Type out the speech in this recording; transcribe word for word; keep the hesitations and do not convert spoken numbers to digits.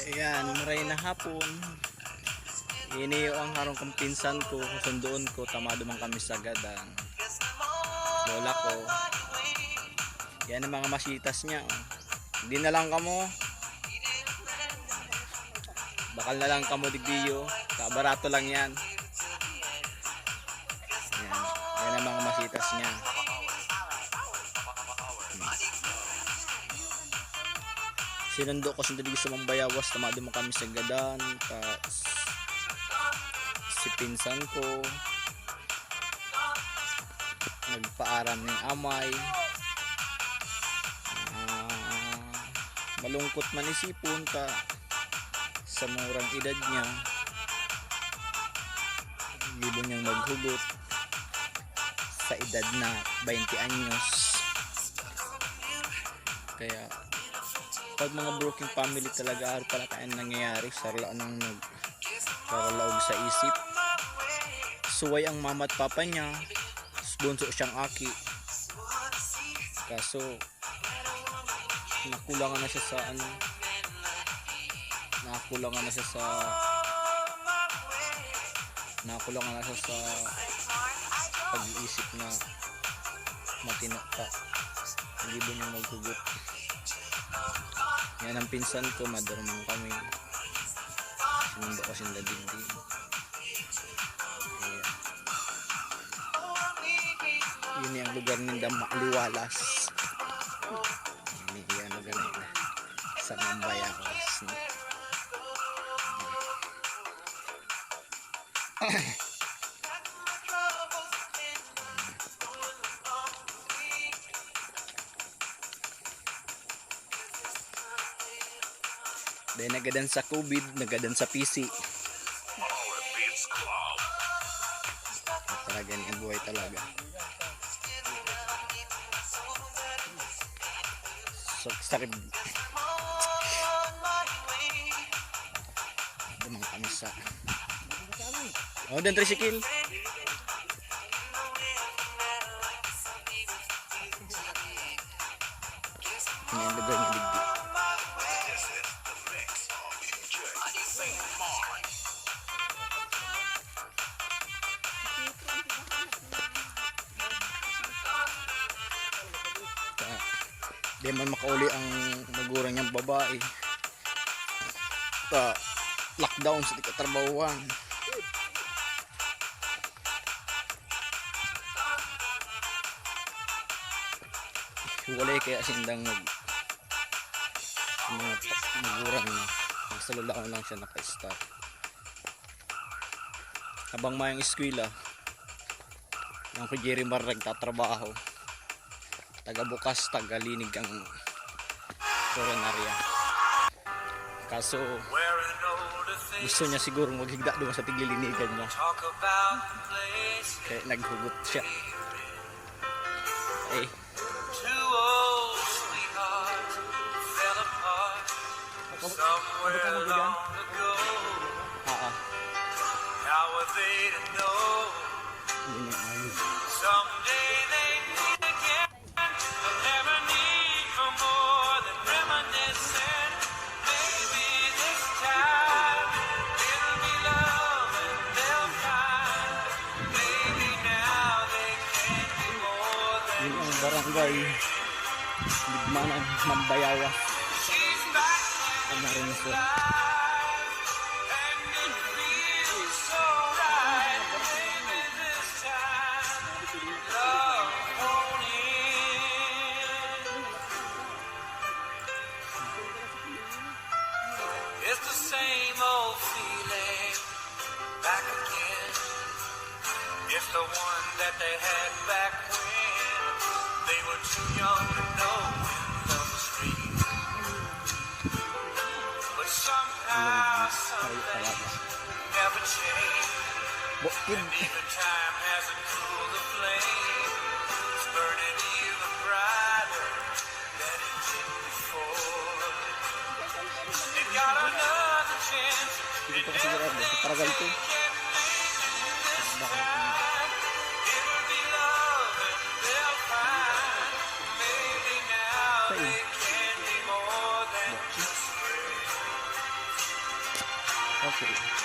Ayan, maray na hapon. Ini ang harong kong pinsan ko, susundoon ko, tamado man kami sa gadan. Lola ko. Yan ang mga masitas niya, oh. Di na lang kamo. Bakal na lang kamo digdiyo. Kabarato lang yan. Yan. Yan ang mga masitas niya. Sinundo ko sinda digdi sa Mambayawas, tamado man kami sa gadan, ta si pinsan ko nagpaaram ning amay. Ah, malungkot man isipon ta sa murang edad niya, gibo niyang maghugot sa edad na twenty anyos. Kaya, pag mga broken family talaga, ano pala kaya nangyayari? Sarla nang nagkaralaog sa isip. Suway ang mama at papa niya, bunso siyang aki. Kaso, nakulangan na siya sa ano, nakulangan na siya sa, nakulangan na siya sa pag-iisip na matino pa. Gibo niyang maghugot. Yan ang pinsan ko, madurman kami. Sinundo ko sinda digdi. Ayan. Ini ang lugar ninda, Maaliwalas. Ini ang lugar ninda sa Mambayawas, no? Dahil nagadan sa covid, nagadan sa P C. Talaga ni ang buhay talaga. So, sakit. Dumang kami sa, oh, doon tricycle. Ini ang lugar na digdi. Ta, di man makauli ang magurang niyang babae. Ta, lockdown sa di katrabahuan. Hiwalay kaya sindang mag-, mga pa-, magurang na. Magsalulaon lang siya, naka-stop. Habang mayong eskwela, ang Jerry Mar nagtatrabaho. Taga bukas, taga linig ang Coronarya. Kaso, gusto niya siguro maghigda doon sa tiglilinigan niya. Kaya naghugot siya. Eh. Ah, ah. Yun yung ayun. Yun ang barangay Libmanan, Mambayawas. Pag narinig ko. It's the same old feeling back again. It's the one that they had back when they were too young to know when love was free. But somehow, some things never change. And even time hasn't cooled the flame. It's burning even brighter than it did before. They got another chance. Dito kasi yung ano, sa Paragal to. It'll be love and they'll find. Maybe now they can be more than just friends. Okay.